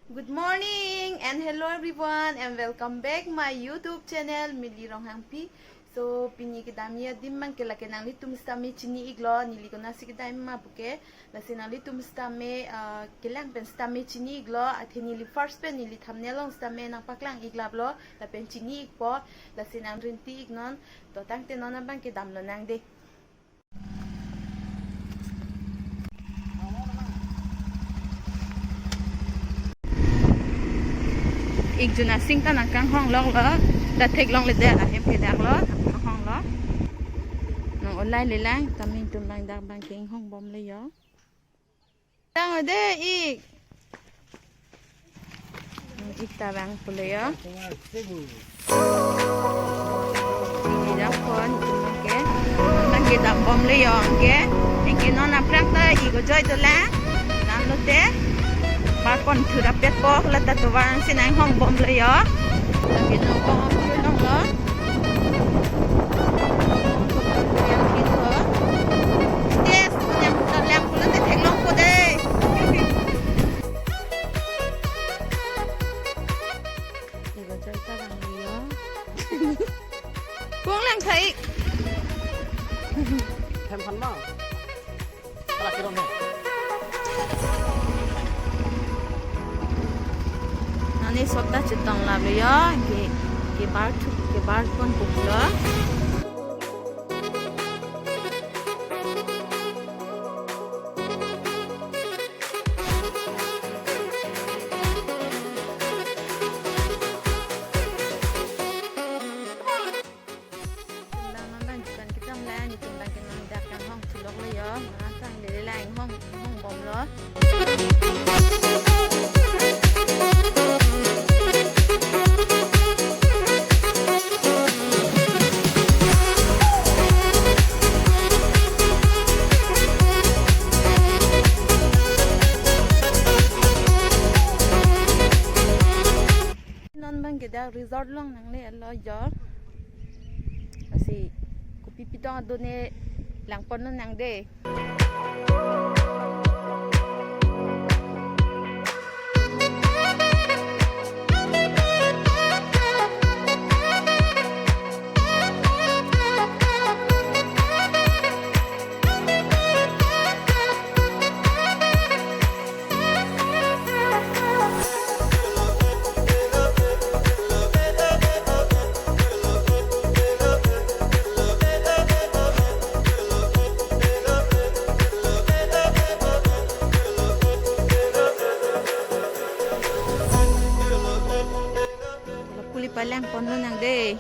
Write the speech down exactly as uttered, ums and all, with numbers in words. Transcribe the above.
Good morning and hello everyone and welcome back my YouTube channel Mili Ronghangpi. So pini kedamji adim abang ke lake nanglitum sitame chini iklo, neli konatsi kedam ma puke. Lasi nanglitum sitame, ah, kelang pen sitame chini iklo, athe neli first pen neli thumbnail along sitame nangpaklang iklaplo, lapen chini ikpo, lasi nangrinti iknon. To tangte non abang ke damlonang dei. Ikjun asing ta nangkanghongloklo, ta theklongledet ahem ke daklo, kanghonglo. Nang olai lelang, tame ingtum abang dak abang ke inghongbomlo jo. Tang ode ik. Hmm, ik ta vangpo le jo. Ini dak pon, anke. Anke dambomlo jo, anke. Anke non aphrang ta ik ojoi dolang. Damlote. Bar pon thurapetpo, la ta tovar si nang inghongbomlo jo. Anke non ko thulonglo. Yes, punya putar lang pulo te theklongpo dei. Iba cerita bang dia. Pulang lang kai. Hem phan ma. Ala kirong he. Nani sota chetong lap lo jo, ke, ke bar thu, ke bar pon puklo. Timbang non abang jukan kejam la, nelitum abang ke non dak kanghong thuloklo jo, mara sang lele la inghong, inghongbomlo. Non abang ke dak resort along nanglelo jo. Lasi kopi pitong adone langponlonang dei. Puli palangponlonang dei.